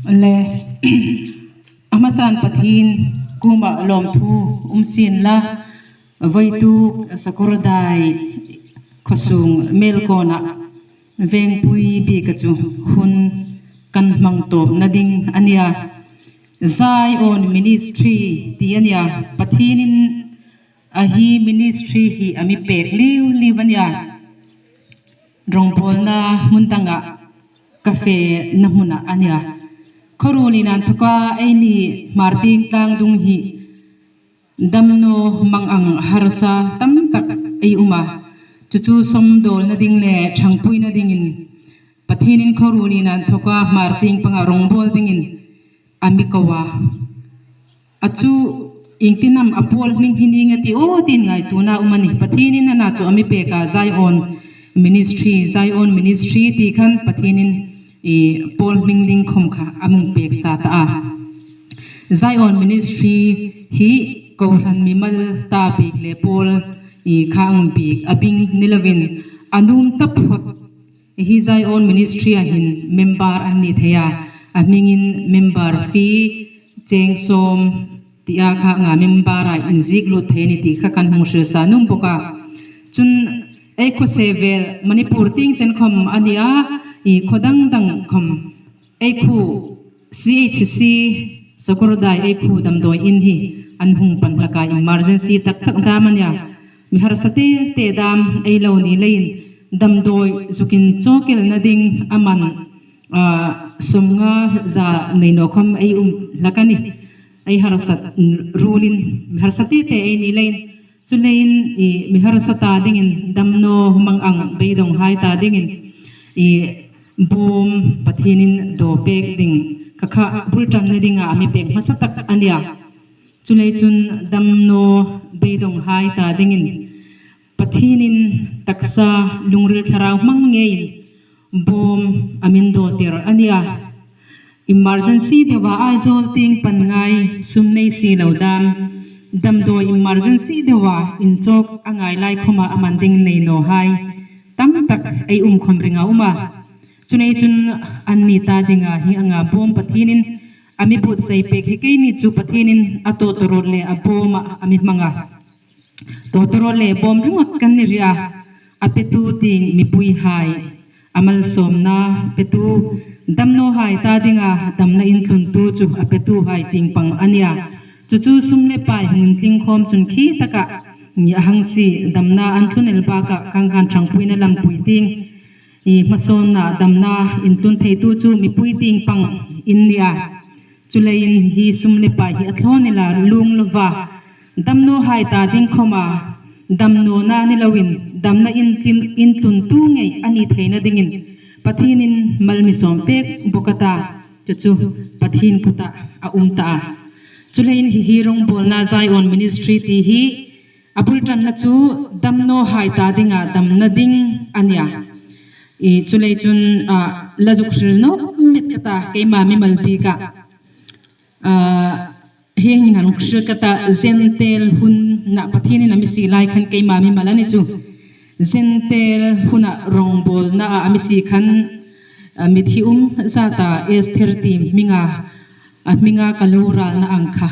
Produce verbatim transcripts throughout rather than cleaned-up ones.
Le, a hmasan Pathien kuoma lawmthu um sien la, voituk Sakawrdai khawsung Melkona vengpui bika chu hun kan hmang tawpna ding a nia. Zion Ministry ti a nia. Pathienin a hi ministry hi a mi pek liu liu a nia. Rongbawlna hmun danga ka fena hmuna a nia. Khawruol inthawka eini Hmartieng tlangdung hi damnaw hmang ang harsa tam tak ei um a. Chu chu sawmdawlna ding le ṭhangpuina dingin Pathienin khawruol inthawka Hmartieng panga rongbawl dingin a mi ko a. A chu iengtin am a pawl hming hi ning a ti aw tiin ngaituona um a nih. Pathienin a na chu a mi pek a, Zion Ministry, Zion Ministry ti khan Pathienin i pawl hming ding khom kha a mi pek sa ta a. Zion Ministry hi kohran mimal ta bik le pawl i kha ang bik a bing ni lovin a nuom taphot hi Zion Ministry-a hin member an ni thei a, a hmingin member fee cheng sawm tia kha anga member a inziek lut thei a ni ti kha kan hung hril sa nuom bawk a. Chun ei khuo se vel Manipur tieng chen khom a nia, i khuo dang dang khom ei khuo C H C Sakawrdai ei khuo damdawi in hi an hung pan hlak a, emergency tak tak dam a nia. Mi harsa te te dam ei lo ni leiin damdawi zuk inchawk elna ding a man, ah, sawmnga za nei naw khom ei um hlak a nih. Ei harsat ruolin mi harsa te te ei ni leiin. Chuleiin i mi harsa ta dingin damnaw hmang ang beidonghai ta dingin i bawm Pathienin daw pek ding kha kha bul ṭanna dinga a mi pek hmasa tak a nia. Chuleiin chun damnaw beidonghai ta dingin Pathienin taksa lungril thlarau hmang ngeiin bawm a mi daw tir a nia. Emergency deua Aizawl tieng pan ngai sum nei si lo dam, damdawi emergency deua inchawk a ngai lai khoma a man ding nei nawhai tam tak ei um khom ring a um a. Chuleiin chun anni ta dinga hi anga bawm Pathienin a mi buotsai pek hi keini chu Pathienin a tawtawrawt le a bawma a mi hmang a. Tawtawrawt le bawm ringawt kan ni ria, a petu tieng mipuihai, a malsawmna petu, damnawhai ta dinga damna intluntu chu a petuhai tieng pang a nia. Chu chu sum le pai hung intling khom chun khi taka ni a hang si damna an tlun el baka kang khan ṭhangpuina lampui tieng i hmasawnna damna intlun theitu chu mipui tieng pang in nia. Chuleiin hi sum le pai hi a thlawn ila lung lova damnawhai ta ding khoma damnawna ni loin damna intlin, intluntu ngei a ni theina dingin Pathienin mal mi sawm pek bawk a ta, chu chu Pathien kuta a um ta a. Chuleiin hi hi rongbawlna Zion Ministry ti hi a bul ṭanna chu damnawhai ta dinga damna ding a nia. I chuleiin chun, ah, la zuk hril nawk met ka ta keima mimal bika. Ah, hieng hin han hril ka ta Zentel huna Pathienin a mi sie lai khan keima mimal a ni chu. Zentel huna rongbawlna a mi sie khan, ah, mithi um zata Esther ti hminga a hminga ka lo ralna ang kha.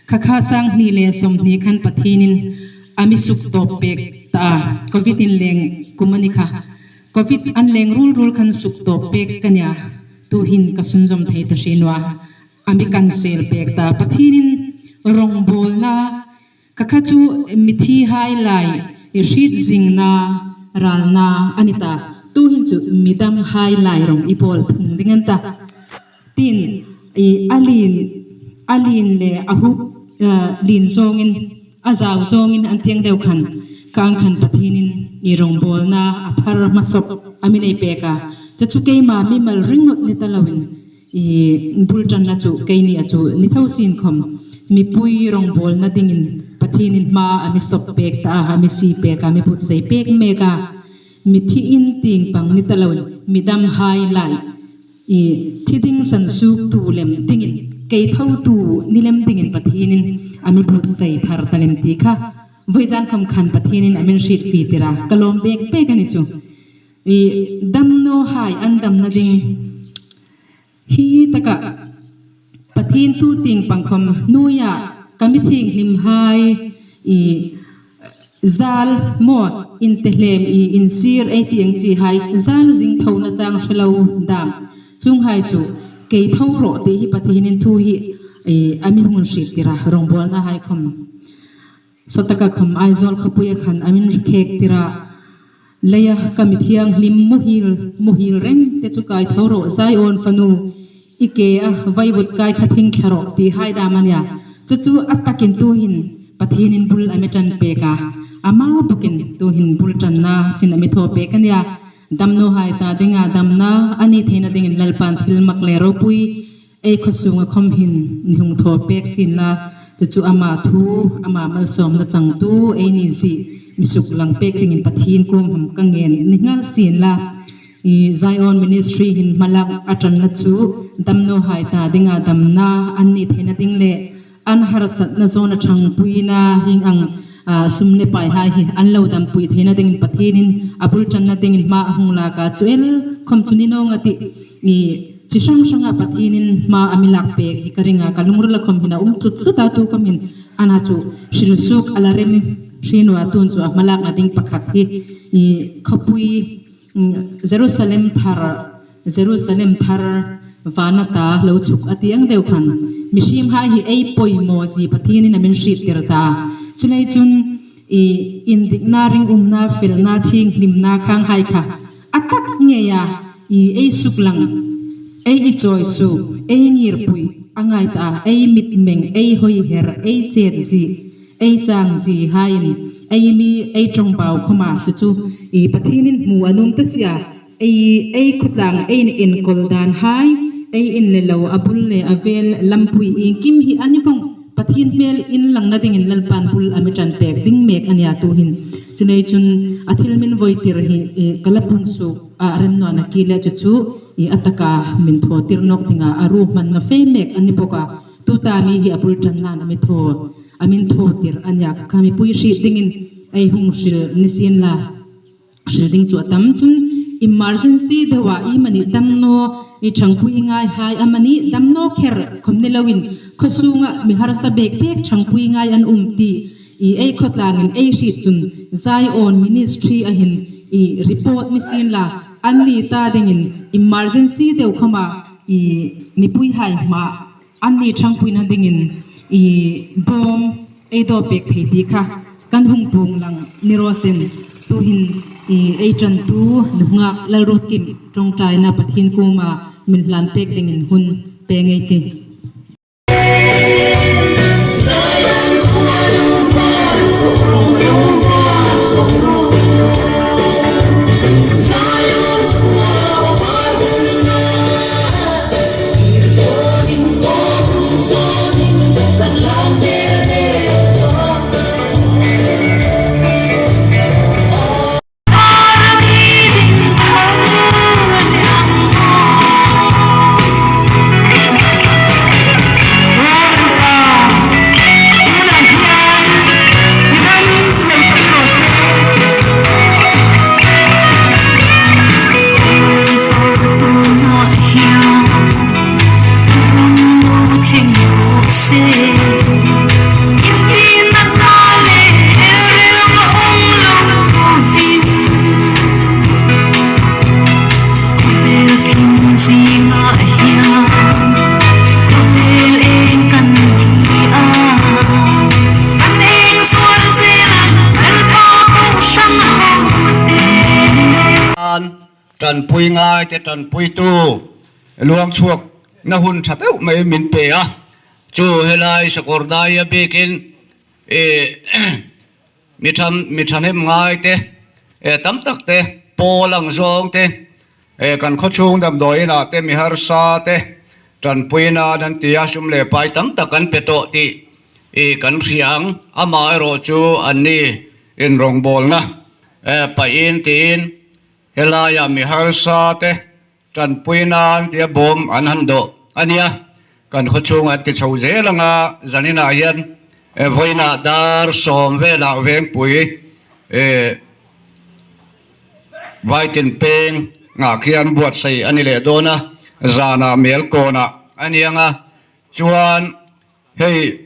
Kha kha sang hni le sawmhni khan Pathienin a mi suktawp pek ta a. Covid inleng kum a ni kha. Covid an leng rul rul khan suktawp pek ka nia. Tuhin ka sunzawm thei ta hri naw a. A mi kan sel pek ta. Pathienin rongbawlna kha kha chu mithihai lai i hriet zingna ralna a ni ta. Tuhin chu midamhai lai rawng i bawl thung ding a ni ta. Tin, i a lien, a lien le a hup, eh, lien zawngin, a zau zawngin an thieng deu khan, kang khan Pathienin i rongbawlna a thar hmasawp a mi nei pek a. Chu chu keima mimal ringawt ni ta loin, i bul ṭanna chu keini a chu ni tho sien khom mipui rongbawlna dingin Pathienin hma a mi sawp pek ta a, a mi sie pek a, mi buotsai pek mek a. Mithi in tieng pang ni ta loin midamhai lai i thi ding sansuoktu lem dingin, kei thotu ni lem dingin Pathienin a mi buotsai thar ta lem ti kha vawizan khom khan Pathienin a min hriet fie tir a, ka lawm bek bek a ni chu. I damnawhai an damna ding Hi taka Pathien thu tieng pang khom hnuoia ka mi thienghlimhai i zal maw, intehlem i insir ei ti ang chi hai, zal zing thona chang hre lo dam. Chuonghai chu kei tho rawh ti hi Pathienin thu hi i a mi hung hriettir a, rawngbawlna hai khom. Sawtaka khom Aizawl khawpuia khan a min khektir a, leia ka mi thienghlim muhil, muhil reng te chu kai tho rawh, Zion fanu, i ke a vaivut kai kha thing thla rawh ti hai dam a nia. Chu chu a takin tuhin Pathienin bul a mi ṭan pek a, ama bawkin tuhin bul ṭanna sin a mi thaw pek a nia. Damnawhai ta dinga damna a ni theina dingin Lalpan thil mak le ropui ei khaw sunga khom hin ni hung thaw pek sien la, chu chu ama thu, ama malsawmna changtu ei ni zie mi suklang pek dingin Pathien kuom khom ka ngen ni nghal sien la. I Zion Ministry hin hmalak a ṭanna chu damnawhai ta dinga damna an ni theina ding le an harsatna zawna ṭhangpuina hieng ang, a, sum le pai hai hi an lo dampui theina dingin Pathienin a bul ṭanna dingin hma a hung lak a, chu el khom chu ni naw nga ti i chi hrang hranga Pathienin hma a mi lak pek hi ka ring a, ka lungrila khom hin a um tlut tlut a, tu khom hin ana chu hril suok a la rem hri naw a, tun chu a hmalakna ding pakhat hi i khawpui, mm, Jerusalem thar, Jerusalem thar vana ta lo chhuk a ti ang deu khan, mihriemhai hi ei poimaw zie Pathienin a min hriettir ta. Chuleiin chun i indikna, ringumna, felna, thienghlimna khanghai kha a tak ngeia i ei suklang, ei i chawi suok, ei ngirpui a ngai ta, ei mitmeng, ei hawi her, ei chet zie, ei chang zie haiin ei mi, ei ṭawngbau khoma chu chu i Pathienin hmu a nuom ta si a. Ei, ei khawtlang, ei ni enkawl dan hai, ei in le lo, a bul le a vel lampui iengkim hi a ni vawng Pathien hmel inlangna dingin Lalpan bul a mi ṭan pek ding mek a nia tuhin. Chuleiin chun a thil min vawitir hi, i, ka la pung suok a rem naw a, nakie le chu chu i a taka min thawtir nawk dinga a ruhmanna fe mek a ni bawk a. Tuta mi hi a bul ṭannain a mi thaw, a min thawtir a nia, kha mipui hriet dingin ei hung hril ni sien la. Hril ding chu a tam chun, emergency deua iemani damnaw, i ṭhangpui ngaihai amani damnaw kher khom ni loin, khaw sunga mi harsa bek bek ṭhangpui ngai an um ti i ei khawtlangin ei hriet chun, Zion Ministry a hin i report ni sien la, anni ta dingin emergency deu khoma i mipuihai hma anni ṭhangpuina dingin i bawm ei daw pek thei ti kha kan hung puong lang ni raw seh. Tuhin i ei ṭantu nunghak Lalruotkim ṭawngṭaina Pathien kuoma min hlan pek dingin hun pe ngei ei tih. Ṭanpui ngai te, ṭanpuitu luang chhuakna hun ṭha deu mai min pe a. Chu helai Sakawrdai a bikin, e, mi ṭhang, mi ṭhahnem ngai te, e, tam tak te, pawl ang zawng te, e, kan khaw chhung damdawi inah te, mi harsa te, ṭanpuina an tia, sum le pai tam tak an pe tawh tih, e, kan hria ang, amaherawhchu anni inrawngbawlna, e, pahin tiin, helaia mi harsa te, ṭanpuina an tia bawm an han dawh a nia. Kan khaw chhunga an ti chho zel ang a, zaninah hian, e, vawiinah dar sawm velah vengpui, e, Vaitinpengah khian buatsaih a ni leh dawn a. zana Melkona a ni ang a. Chuan hei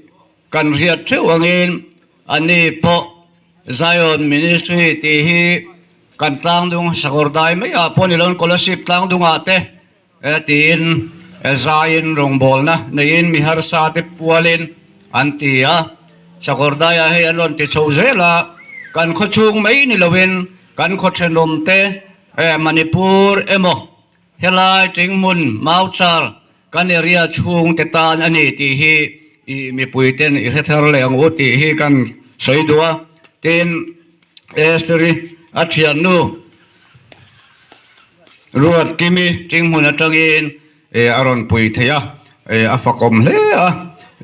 kan hriat theuh angin, ani pawh Zion Ministry ti hi kan tlang dung, Sakawrdai mai ah pawh ni lo, Kolasib tlang dungah te, e, tiin, e, zain rawngbawlna neiin mi harsa te pualin an ti a. Sakawrdai a hei an rawn ti chho zel a, kan khaw chhung mai ni lovin, kan khaw ṭhenawm te, e, Manipur emaw, helai Tingmun, Mauchar, kan area chhung te tan a ni tih hi i mipui ten i hre thar leh ang u tih hi kan sawi duh a. Tin, Esteri a ṭhiannu Ruatkimi Tingmun aṭangin, e, a rawn pui thei a, e, a fakawm hle a,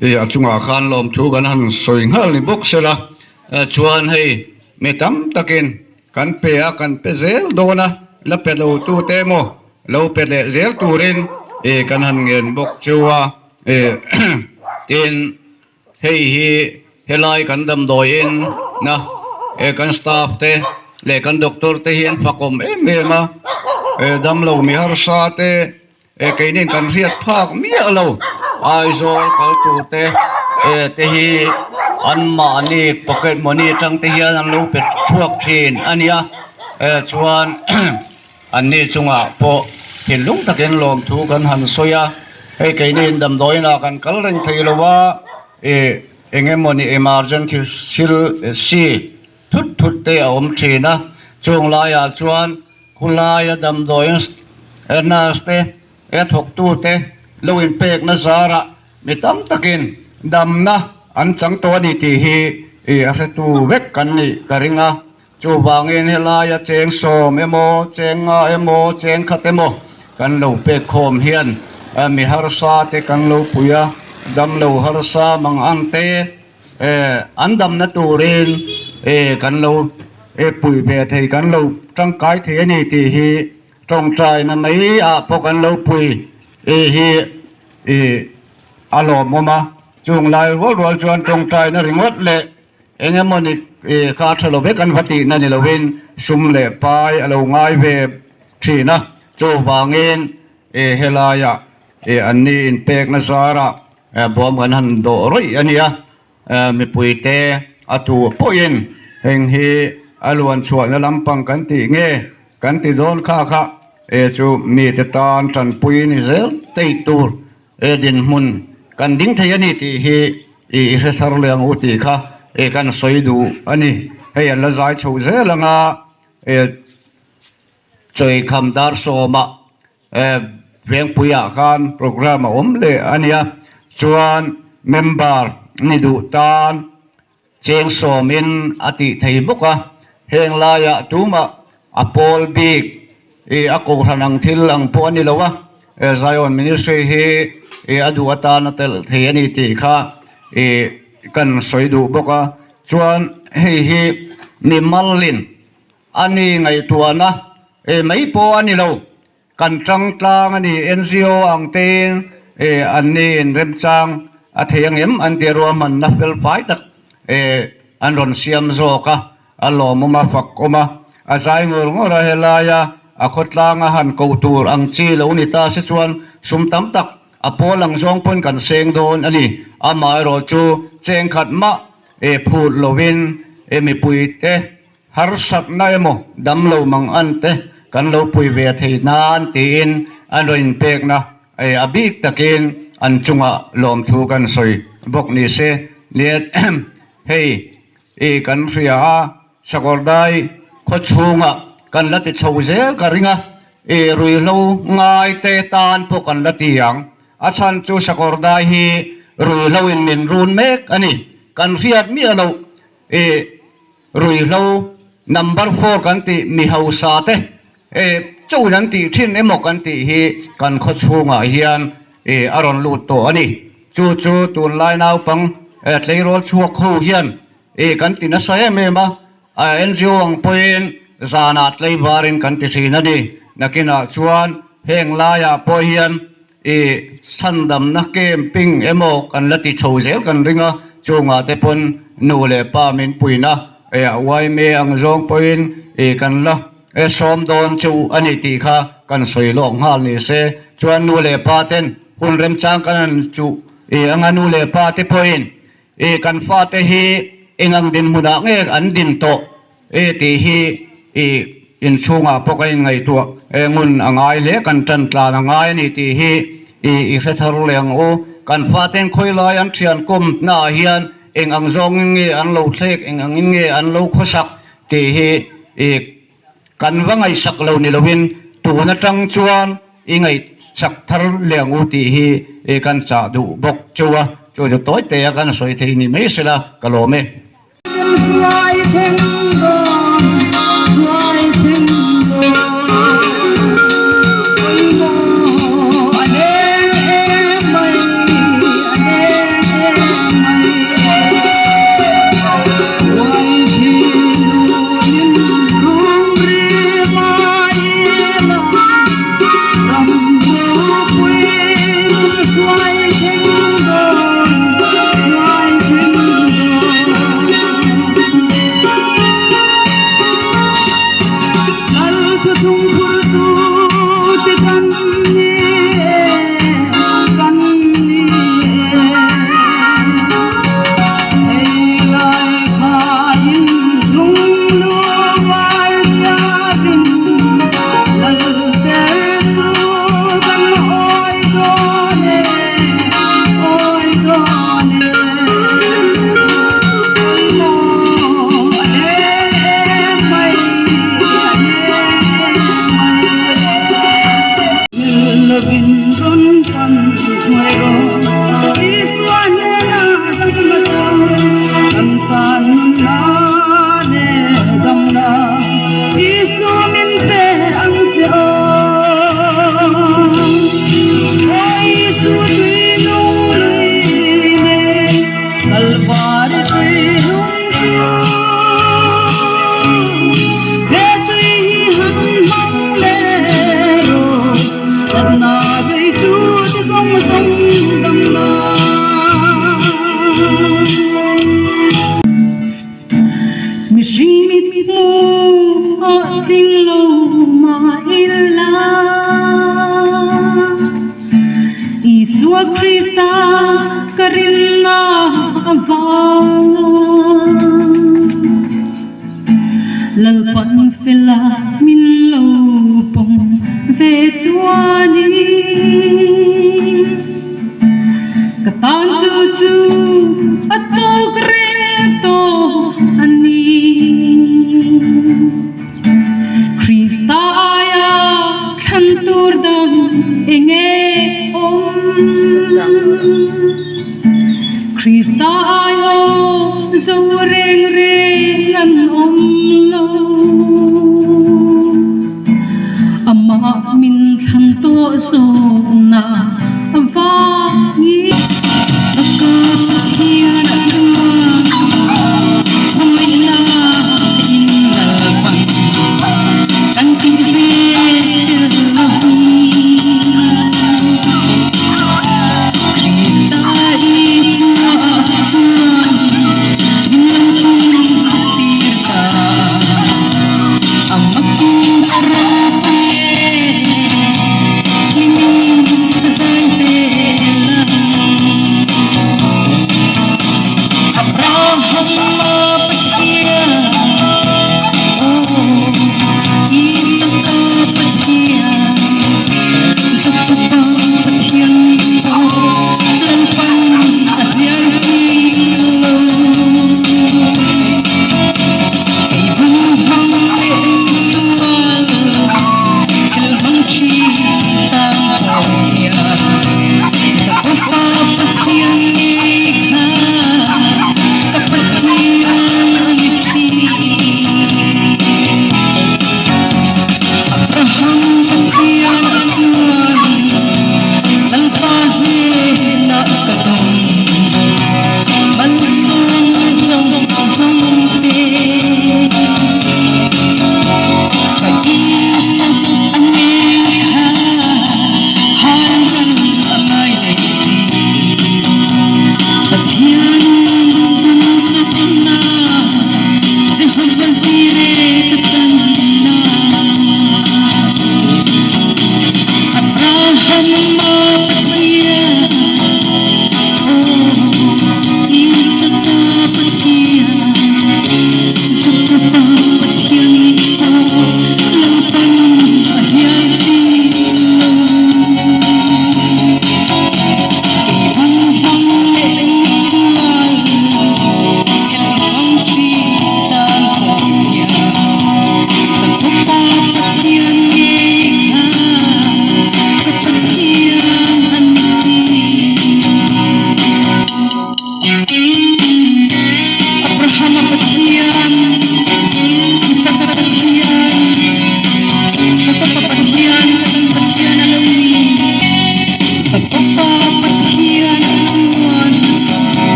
e, a chungah khan lawmthu kan han sawi nghal ni bawk sela, e, chuan hei mi tam takin kan pe a, kan pe zel dawn a, la pe lo tu te maw, lo pe leh zel turin, e, kan han ngen bawk chu a, e, tin, hei hi, helai kan damdawiin na, e, kan staff te leh kan doctor te hi an fakawm em em a, e, damlo mi harsa te, e, keinin kan hriat phak miah lo, Aizawl kal tu te, e, te hi anmahni pocket money aṭang te hian an lo pe chhuak ṭhin a nia, e, chuan anni chungah pawh thinlung takin lawmthu kan han sawi a, hei keinin damdawiinah kan kal reng thei lo a, e, eng emaw ni emergency thil, e, si thut thut te a awm ṭhin a, chung laiah chuan khulaia damdawiin, e, nurse te, e, thawktu te lo inpekna zarah mi tam takin damna an chang tawh a ni tih hi, e, a hretu vek kan nih ka ring a. Chuvangin helaia cheng sawm emaw, cheng nga emaw, cheng khat emaw kan lo pek khawm hian, e, mi harsa te kan lo pui a, damlo harsa mangang te, e, an damna turin, e, kan lo, e, pui ve thei, kan lo ṭangkai thei a ni tih hi ṭawngṭaina mai ah pawh kan lo pui, e, hi, e, a lawmawm a. Chung lai rual rual chuan ṭawngṭaina ringawt leh eng emaw ni, e, kha ṭha lo vek an va tihna ni lovin, sum leh pai a lo ngai ve ṭhin a. Chuvangin, e, helaiah, e, anni inpekna zarah, e, bawm kan han dawh rawih a nia. E, mipui te a tu pawhin heng hi a luan chhuahna lampang kan tih nge kan ti dawn kha kha, e, chu mi te tan ṭanpui ni zel tei tur, e, dinhmun kan ding thei a ni tih hi i, i hre thar leh ang u tih kha, e, kan sawi duh a ni. Hei an la zai chho zel ang a, e, chawi kham dar sawma, e, Vengpuiah khan program a awm leh a nia. Chuan member ni duh tan cheng sawmin a tih thei bawk a. Heng laiah tumah a pawl bik, e, a kohran ang thil ang pawh a ni lo a, e, Zion Ministry hi, e, a duh atan a tel thei a ni tih kha, e, kan sawi duh bawk a. Chuan hei hi mimallin a ni ngaihtuahna, e, mai pawh a ni lo. Kan ṭangtlang a ni, N G O ang tein, e, anni inremchang a thei ang em an tih ruahmanna fel fai tak, e, an rawn siam zawk a, a lawmawm a, fakawm a. A zai ngawr ngawr a, helaia a khawtlanga han ko tur ang chi lo ni ta se chuan sum tam tak a pawl ang zawng pawn kan seng dawn a ni. Amaherawhchu cheng khat mah, e, phut lovin, e, mipui te harsatna emaw, damlo mangang te kan lo pui ve thei nan tiin an rawn inpekna, e, a bik takin an chungah lawmthu kan sawi bawk ni se. Lian, hei, e, kan hria a, Sakawrdai khaw chhungah kan la ti chho zel ka ring a, e, ruihhlo ngai te tan pawh kan la ti ang. A chhan chu Sakawrdai hi ruihhlo in min run mek a ni. Kan hriat miah lo, e, ruihhlo number four kan tih mi hausa te, e, chauhin an tih ṭhin emaw kan tih hi kan khaw chhungah hian, e, a rawn lut tawh a ni. Chu chu tunlai naupang, e, tleirawl chhuak ho hian, e, kan ti nasa em em a, a, N G O ang pawhin zanah tleivarin kan ti ṭhin a ni. Nakinah chuan heng laiah pawh hian, e, chhandamna camping emaw kan la ti chho zel kan ring a, chungah te pawn nu leh pa min puina, e, a uai me ang zawng pawhin, e, kan la, e, sawm dawn cheu a ni tih kha kan sawi lawk nghal ni se. Chuan nu le pa ten hun remchang kan han chu, e, anga nu le pa te pawhin, e, kan fate hi eng ang dinhmunah nge an din tawh, e, tih hi, e, inchhungah pawh kan inngaihtuah, e, ngun a ngai hle, kan ṭan tlan a ngai a ni tih hi, e, i hre thar leh ang u. Kan faten khawi lai an ṭhian kawmnaah hian eng ang zawngin nge an lo thlek, eng angin nge an lo khawsak tih hi, e, kan va ngaihsak lo ni loin, tun aṭang chuan i ngaihsak thar leh ang u tih hi, e, kan chah duh bawk cheu a, chu chu tawi te a kan sawi thei ni mai sela ka lawm e. Mihring mithmuah tling lo mah ila, Isua Krista ka rinna avanga, Lalpan fela min lo pawm ve chuanin, ka tan chu chu a tawk reng tawh a ni. Krista aia thlan tur dang eng nge awm? Krista aiawh zo reng reng an awm lo. Amah min thlan tawh zawk